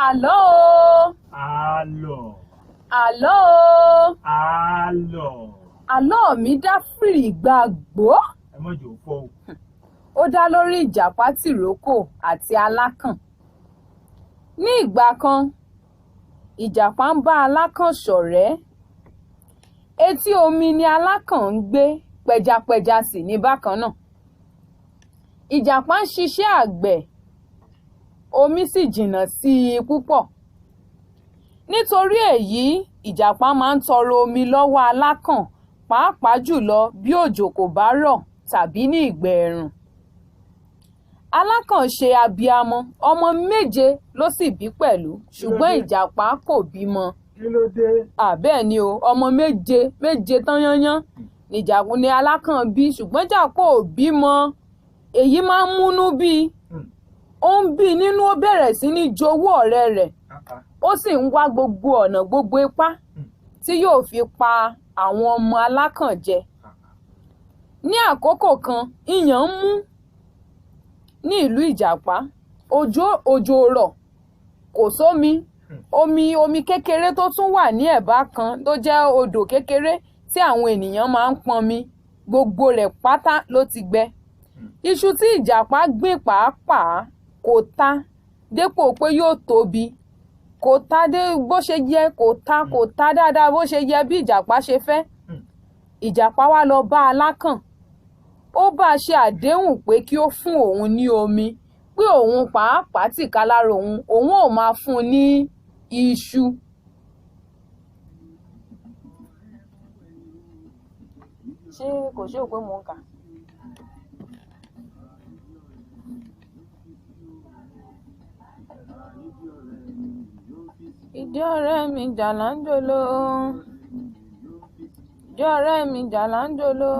Àlọ́ o. Àlọ́. Àlọ́ o. Àlọ́. Àlọ́ mi dá fìrìgbagbòó. Ẹ má jò fọ́ o. Ó dá lórí ìjàpá tìrókò àti alákàn. Ní ìgbà kan, ìjàpá ń bá alákàn ṣọ̀rẹ́. Etí omi ni alákàn ń gbé, pẹjapẹja sì ní bákan náà. Ìjàpá ń ṣiṣẹ́ àgbẹ̀, omi sì jìnnà sí i púpọ̀. Nítorí èyí, ìjàpá máa ń tọrọ omi lọ́wọ́ alákàn, pàápàá jùlọ bí òjò kò bá rọ̀ tàbí ní ìgbà ẹ̀ẹ̀rùn. Alákàn ṣe abiamọ, ọmọ méje ló sì bí pẹ̀lú, ṣùgbọ́n ìjàpá kò bímọ. Kí ló dé? Bẹ́ẹ̀ ni o, ọmọ méje méje tán yányán nìjàpá ni alákàn bí, ṣùgbọ́n ìjàpá ò bímọ. Èyí máa ń múnú bí i. Ó ń bí nínú, ó bẹ̀rẹ̀ sí ní jowú ọ̀rẹ́ rẹ̀. Ó sì ń wá gbogbo ọ̀nà, gbogbo ipá tí yóò fi pa àwọn ọmọ alákàn jẹ. Ní àkókò kan, ìyàn ń mú ní ìlú ìjàpá. Òjò rọ̀, kò sómi. Omi kékeré tó tún wà ní ẹ̀bá kan tó jẹ́ odò kékeré tí àwọn ènìyàn máa ń pọnmi, gbogbo rẹ̀ pátá ló ti gbẹ. Iṣu tí ìjàpá gbìn pàápàá kò ta dépò pé yóò tóbi, kò ta dé bó ṣe yẹ, kò ta dáadáa bó ṣe yẹ bí ìjàpá ṣe fẹ́. Ìjàpá wá lọ bá alákàn. Ó bá a ṣe àdéhùn pé kí ó fún òun ní omi, pé òun pàápàá tìkálára òun, òun ò máa fún un ní iṣu. Ṣé kò ṣe òpé mò ń kà? Ìdí ọ̀rẹ́ mi jàláńjòló. Ìdí ọ̀rẹ́ mi jàláńjòló.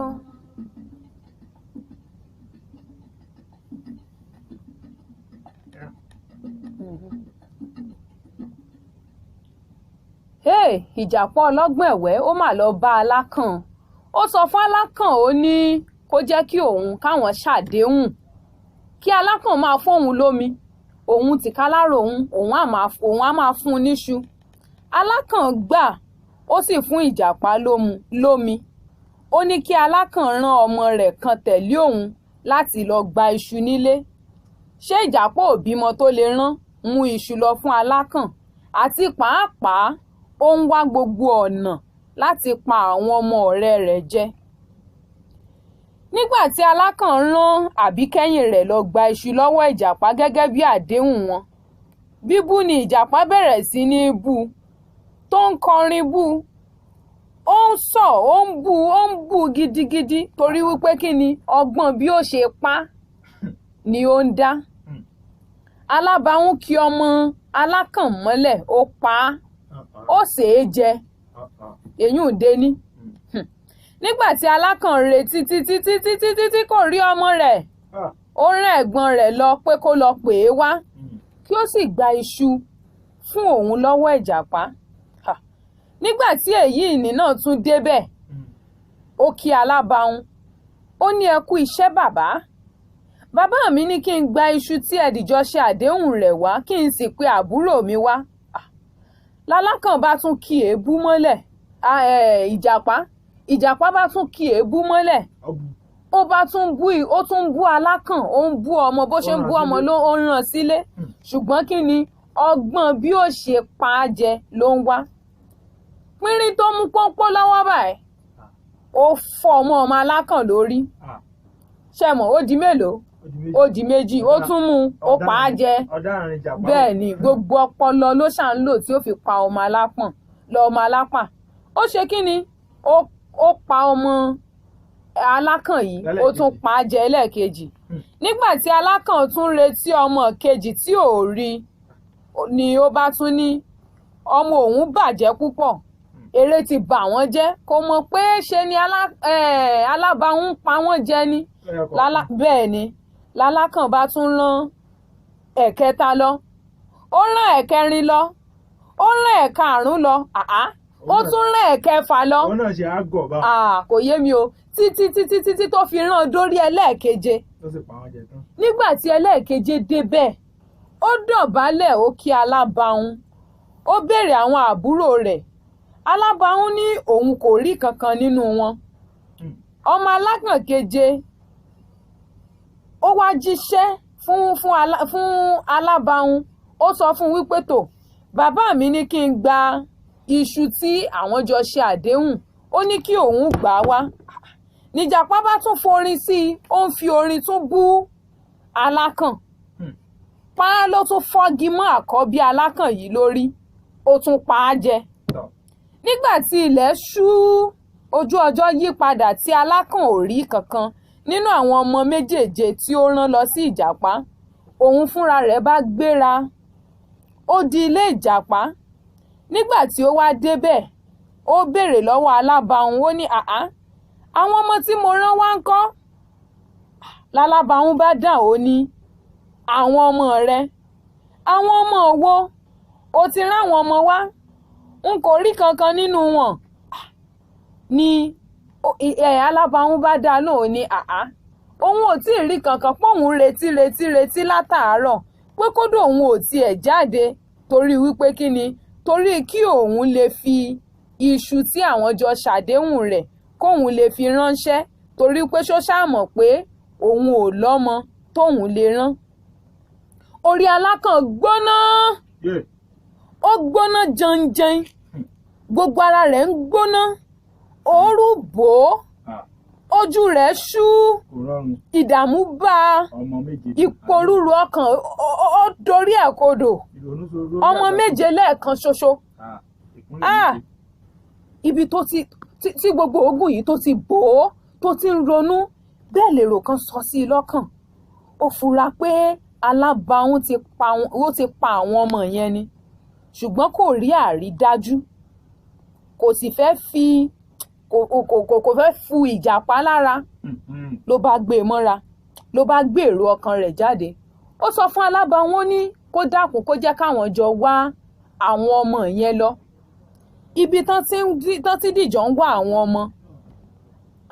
Hey, ìjàpá ọlọ́gbọ́n ẹ̀wẹ́, ó mà lọ bá alákàn. Ó sọ fún alákàn, ó ní kó jẹ́ kí òun káwọn ṣàdéhùn, kí alákàn máa fóun lómi, òun tìkálára òun, òun á máa fún un níṣu. Alákàn gbà, ó sì fún ìjàpá lómi. Ó ní kí alákàn rán ọmọ rẹ̀ kan tẹ̀lé òun láti lọ gba iṣu nílé. Ṣé ìjàpá ò bímọ tó lè rán mú iṣu lọ fún alákàn? Àti pàápàá ó ń wá gbogbo ọ̀nà láti pa àwọn ọmọ ọ̀rẹ́ rẹ̀ jẹ. Nígbà tí alákàn rán àbíkẹ́yìn rẹ̀ lọ gba iṣu lọ́wọ́ ìjàpá gẹ́gẹ́ bí àdéhùn wọn, bíbú ni ìjàpá bẹ̀rẹ̀ sí ní bú, tó ń kọrin bú, ó ń sọ, ó ń bú, ó ń bú gidigidi torí wípé kí ni ọgbọ́n bí ó ṣe pa ni ó ń dá. Alábàáhùn kí ọmọ alákàn mọ́lẹ̀, ó pa á, ó sè é jẹ, èyí ń dé ní. Nígbà tí alákàn retí títí títí títí tí kò rí ọmọ rẹ̀, ó rán ẹ̀gbọ́n rẹ̀ lọ pé kó lọ pè é wá, kí ó sì gba iṣu fún òun lọ́wọ́ ìjàpá. Nígbà tí èyí ìní náà tún débẹ̀, ó kí alábàáhùn, ó ní ẹ kú iṣẹ́ bàbá. Bàbá mi ní kí n gba iṣu tí ẹ dìjọ ṣe àdéhùn rẹ̀ wá, kí n sì pe àbúrò mi wá. Lálákàn bá tún kí èébú mọ́lẹ̀, ìjàpá bá tún kí èébú mọ́lẹ̀. Ó bá tún bú, ó tún bú alákàn, ó ń bú ọmọ, bó ṣe ń bú ọmọ ló ń rán sílé. Ṣùgbọ́n kí ni ọgbọ́n bí ó ṣe pa á jẹ ló ń wá. Pínrín tó mú pọ́npọ́n lọ́wọ́ báyìí, ó fọ́ ọmọ ọmọ alákàn lórí. Ṣé mọ̀, ó di mélòó? Ó di méjì. Ó tún mú, ó pa á jẹ. Bẹ́ẹ̀ ni gbogbo ọpọlọ ló ṣà ń lò tí ó fi pa ọmọ alápọ̀n lọ ọmọ alápà. Ó ṣe kí ni? Ó pa ọmọ alákàn yìí, ó tún pa á jẹ lẹ́ẹ̀kejì. Nígbà tí alákàn tún retí ọmọ kejì tí ò rí ni ó bá tún ní ọmọ òun bàjẹ́ púpọ̀. Eré ti bà wọ́n jẹ́, kò mọ̀ pé ṣe ni alábàáhùn pa wọ́n jẹ ni. Bẹ́ẹ̀ ni lálákàn bá tún rán ẹ̀kẹta lọ, ó rán ẹ̀kẹrin lọ, ó rán ẹ̀karùn-ún lọ, ó tún rán ẹ̀kẹfà lọ. Òun náà ṣe àgọ̀ bá. Kò yé mi o, títí títí títí tó fi rán dórí ẹlẹ́ẹ̀keje. Ó sì pa wọ́n jẹ tán. Nígbà tí ẹlẹ́ẹ̀keje débẹ̀, Ó dọ̀bálẹ̀, ó kí alábàáhùn, ó béèrè àwọn àbúrò rẹ̀. Alábàáhùn ní òun kò rí kankan nínú wọn. Ọmọ alákàn keje ó wá jíṣẹ́ fún alábàáhùn. Ó sọ fún un wípé, tó bàbá mi ní kí n gba iṣu tí àwọn jọ ṣe àdéhùn, ó ní kí òun gbà á wá. Níjàpá bá tún forin sí i, ó ń fi orin tún bú alákàn. Pa ló tún fọ́gi mọ́ àkọ́bí alákàn yìí lórí, ó tún pa á jẹ. Nígbà tí ilẹ̀ ṣú, ojú ọjọ́ yí padà tí alákàn ò rí kankan nínú àwọn ọmọ méjèèje tí ó rán lọ sí ìjàpá, òun fúnra rẹ̀ bá gbéra, ó di ilé ìjàpá. Nígbà tí ó wá débẹ̀, ó béèrè lọ́wọ́ alábàáhùn, ó ní, "Àá, àwọn ọmọ tí mo rán wá ń kọ́?" Lálábàáhùn bá dà, ó ní, "Àwọn ọmọ rẹ? Àwọn ọmọ wo? O ti rán àwọn ọmọ wá, n kò rí kankan nínú wọn." Ni alábàáhùn bá dá lóhùn ní, àá, òun ò tí ì rí kankan, póun retí retí retí látàárọ̀, pé kódà òun ò tiẹ̀ jáde torí wípé kí ni, torí kí òun lè fi iṣu tí àwọn jọ ṣàdéhùn rẹ̀, kóun lè fi ránṣẹ́, torí pé ṣó ṣàmọ̀ pé òun ò lọ́mọ tóun lè rán. Orí alákàn gbóná, ó gbóná janjan, gbogbo ara rẹ̀ ń gbóná, òórùn bò ó, ojú rẹ̀ ṣú, ìdààmú bá a, ìpòrúru ọkàn ó dorí ẹ̀ kodò. Ọmọ méje lẹ́ẹ̀kan ṣoṣo. Ibi tó ti tí gbogbo oògùn yìí tó ti bò ó, tó ti ń ronú bẹ́ẹ̀, lèrò kan sọ sí i lọ́kàn. Ó fura pé alábàáhùn ti pa àwọn ọmọ yẹn ni, ṣùgbọ́n kò rí àrídájú, kò sì fẹ́ fi kò fẹ́ fu ìjàpá lára. Ló bá gbé e mọ́ra, ló bá gbé èrò ọkàn rẹ̀ jáde. Ó sọ fún alábàáhùn, ní kó dákun, kó jẹ́ káwọn jọ wá àwọn ọmọ yẹn lọ ibi tán tí dìjọ ń wá àwọn ọmọ.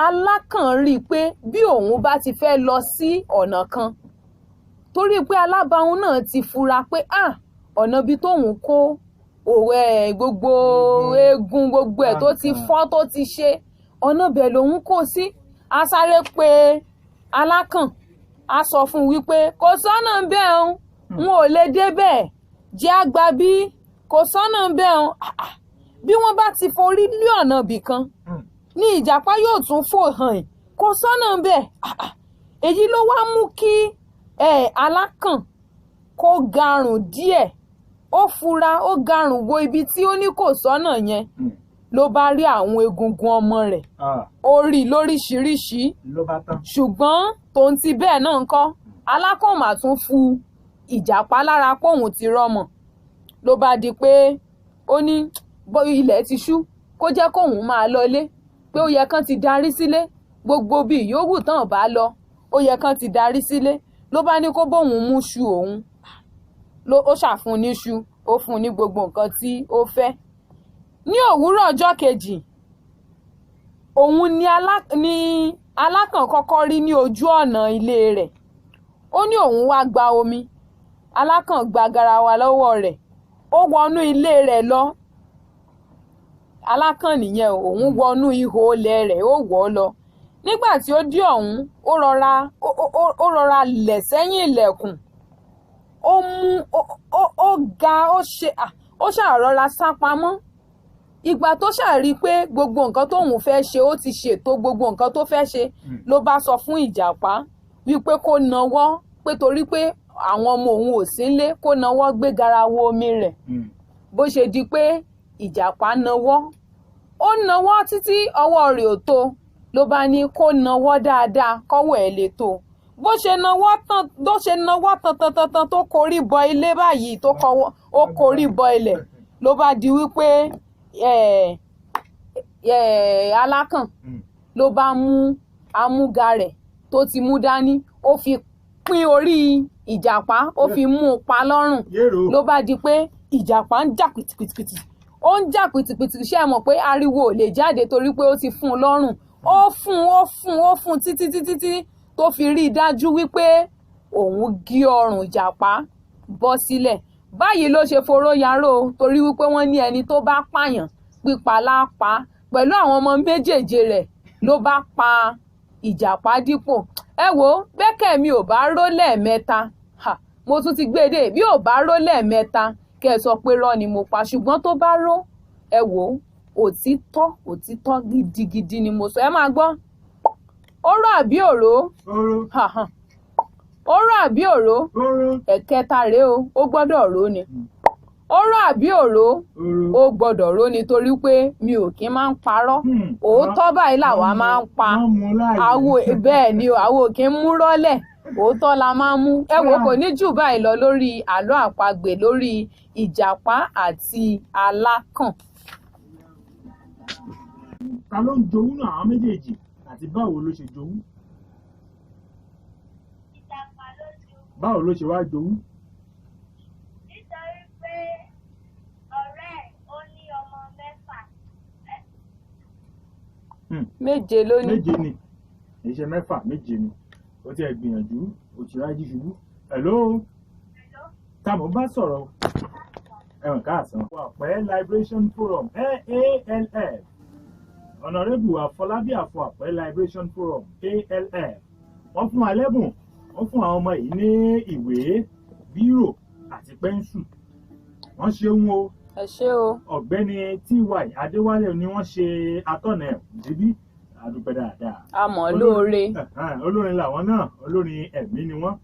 Alákàn rí i pé bí òun bá ti fẹ́ lọ sí ọ̀nà kan, torí pé alábàáhùn náà ti fura pé ọ̀nà ibi tóun kó òwe gbogbo eegun gbogbo ẹ̀ tó ti fọ́ tó ti ṣe, ọ̀nà bẹ̀ lòun kó sí. A sáré pé alákàn, a sọ fún un wípé kò sọ́nà bẹ́ẹ̀ ń, n ò lè débẹ̀, jẹ́ àgbà bí kò sọ́nà bẹ́ẹ̀ ń. Bí wọ́n bá ti forí lé ọ̀nà ibì kan ní ìjàpá yóò tún fò hàn, kò sọ́nà bẹ́ẹ̀. Èyí ló wá mú kí alákàn kó garùn díẹ̀. Ó fura, ó garùn wo ibi tí ó ní kò sọ́nà yẹn, ló bá rí àwọn egungun ọmọ rẹ̀, ó rí lóríṣiríṣi. Ṣùgbọ́n tòun ti bẹ́ẹ̀ náà ńkọ́, alákàn mà tún fu ìjàpá lára póun ti rọ́mọ. Ló bá di pé ó ní ilẹ̀ ti ṣú, kó jẹ́ kóun máa lọlé, pé ó yẹ kán ti darí sílé, gbogbo bíi yòówù tán bá lọ, ó yẹ kán ti darí sílé. Ló bá ní kó bóun mú ṣu òun, ó ṣàfún níṣu, ó fún ní gbogbo nǹkan tí ó fẹ́. Ní òwúrọ̀ ọjọ́ kejì, òun ni alákàn kọ́kọ́ rí ní ojú ọ̀nà ilé rẹ̀. Ó ní òun wá gba omi. Alákàn gba garawa lọ́wọ́ rẹ̀, ó wọnú ilé rẹ̀ lọ. Alákàn nìyẹn, òun wọnú ihò ilẹ̀ rẹ̀, ó wọ̀ ọ́ lọ. Nígbà tí ó dé ọ̀hún, ó rọra lẹ̀ sẹ́yìn ilẹ̀kùn, ó mú ó ga, ó ṣe ó ṣàrọra sá pamọ́. Ìgbà tó ṣàrí pé gbogbo nǹkan tóun fẹ́ ṣe, ó ti ṣètò gbogbo nǹkan tó fẹ́ ṣe, ló bá sọ fún ìjàpá wípé kó nawọ́, pé torí pé àwọn ọmọ òun ò sí nílé, kó nawọ́ gbé garawo omi rẹ̀. Bó ṣe di pé ìjàpá nawọ́, ó nawọ́ títí ọwọ́ rẹ̀ ò tó, ló bá ní kó nawọ́ dáadáa kọ́wọ́ ẹ̀ lè tó. Bó ṣe nawọ́ tán, bó ṣe nawọ́ tán tó korí bọ ilé báyìí, tó kọ́wọ́ ó korí bọ ilẹ̀, ló bá di wípé alákàn ló bá mú amúga rẹ̀ tó ti mú dání, ó fi pín orí ìjàpá, ó fi mú un pa lọ́rùn. Ló bá di pé ìjàpá ń jà pìtìpìtìpìtì, ó ń jà pìtìpìtì. Ṣé ẹ mọ̀ pé ariwo ò lè jáde torí pé ó ti fún un lọ́rùn. Ó fún ó fún ó fún títí títí tí tó fi rí i dájú wípé òun gé ọrùn ìjàpá. bọ́ sílẹ̀. Báyìí ló ṣe foró yaró, torí wípé wọ́n ní ẹni tó bá pààyàn pípa lápá. Pẹ̀lú àwọn ọmọ méjèèje rẹ̀ ló bá pa ìjàpá dípò. Ẹ wo, bẹ́kẹ̀ mi ò bá ró lẹ́ẹ̀mẹ́ta, mo tún ti gbé e dé, bí ò bá ró lẹ́ẹ̀mẹ́ta kẹ́ ẹ sọ pé rọ́ ni mo pa, ṣùgbọ́n tó bá ró, ẹ wò ó, òtítọ́ òtítọ́ gidigidi ni mo sọ. Ẹ máa gbọ́, ó rọ̀ àbí òró? Ó rọ̀ àbí òró? Ẹ̀kẹta rèé o, ó gbọ́dọ̀ ró ni. Ó rọ̀ àbí òró? Ó gbọ́dọ̀ ró ni, torí pé mi ò kí máa ń parọ́. Òótọ́ báyìí làwa máa ń pa. Àwo bẹ́ẹ̀ ni o, àwo kì í mú rọ́lẹ̀, òótọ́ la máa ń mú. Ẹ wò, kò ní jù báyìí lọ lórí àlọ́ àpagbè lórí ìjàpá àti alákàn. Ta ló ń jowú náà àwọn méjèèjì àti báwo ló ṣe jowú? Ìjàpá ló jowú. Báwo ló ṣe wá jowú? Nítorí pé ọ̀rẹ́ ẹ̀ ó ní ọmọ mẹ́fà. Méje ló ní. Méje ni, kì í ṣe mẹ́fà, méje ni. Ó ti ẹ̀ gbìyànjú, ó ti rájí ṣubú. Hello? Ta mo bá sọ̀rọ̀? Ẹ̀wọ̀n káàsán. Àpẹ́ Liberation Forum AALF. Honorable Afọlábí Àfọ̀àpẹ́ Liberation Forum ALF. Wọ́n fún wa lẹ́bùn, wọ́n fún àwọn ọmọ yìí ní ìwé, bírò àti pẹ́ńsù. Wọ́n ṣeun o. Ẹ ṣé o. Ọ̀gbẹ́ni TY Adéwálé ni wọ́n ṣe atọ́nà ẹ̀ débí. Àdúpẹ́ dáadáa. A mọ̀ lóore. Olórin làwọn náà, olórin ẹ̀mí ni wọ́n.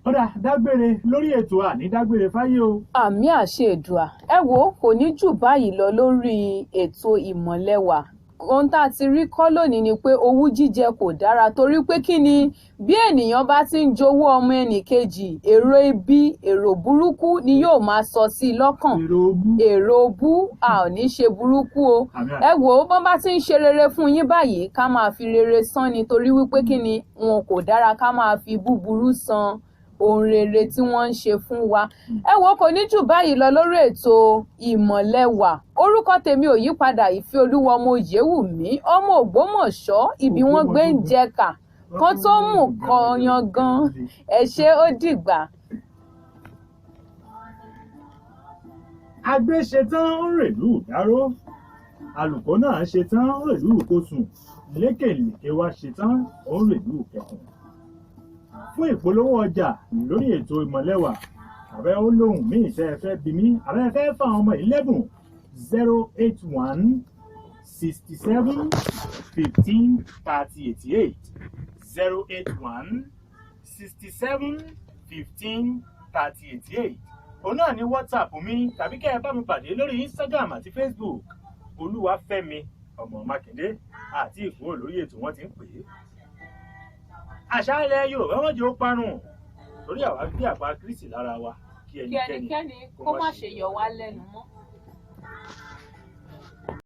Ọ̀dà dágbére lórí ètò àní dágbére fáyé o. Àmì àṣẹ Èdùà. Ẹ wo, kò ní jù báyìí lọ lórí ètò Ìmọ̀lẹ́wà. Ohun tá a ti rí kọ́ lónìí ni pé owú jíjẹ kò dára, torí pé kí ni, bí ènìyàn bá ti ń jowú ọmọ ẹnìkejì, èrò ibi, èrò burúkú ni yóò máa sọ sí i lọ́kàn. Èrò bú, a ò ní ṣe burúkú o. Ẹ wò ó, bọ́n bá ti ń ṣe rere fún yín báyìí, ká máa fi rere san ni, torí wípé kí ni, wọn kò dára ká máa fi búburú san ohun rere tí wọ́n ń ṣe fún wa. Ẹ wo, kò ní jù báyìí lọ lórí ètò Ìmọ̀lẹ́wà. Orúkọ tèmi ò yípadà, Ìfẹ́ Olúwa ọmọ Òyewùmí, ọmọ Ògbómọ̀ṣọ́, ibi wọ́n gbé ń jẹkà kan tó mú kan yangan. Ẹ ṣé, ó dìgbà. Agbé ṣetán ó rèlú ìdáró, alùkò náà ṣetán ó rèlú ìkosùn, lékèlèké wa ṣetán ó rèlú ìkẹkùn. Fún ìpolówó ọjà lórí ètò Ìmọ̀lẹ́wà, àbẹ́ ó lóhùn mí ìṣe ẹ fẹ́ bí mi, àbẹ́ ẹ fẹ́ fáwọn ọmọ yìí lẹ́bùn, 081 67 15 30 88, 081 67 15 30 88. Òun náà ní WhatsApp mi, tàbí kẹ́ ẹ bá mi pàdé lórí Instagram àti Facebook, Olúwafẹ́mi ọmọ Mákindé. Àti ìkúrò lórí ètò wọn ti ń pè é. Àṣà ilẹ̀ Yorùbá wọ́n jẹ́ ó parun, torí àwa gbé àpá Kristi lára wa, kí ẹnikẹ́ni kó má ṣe yọ wá lẹ́nu mọ́.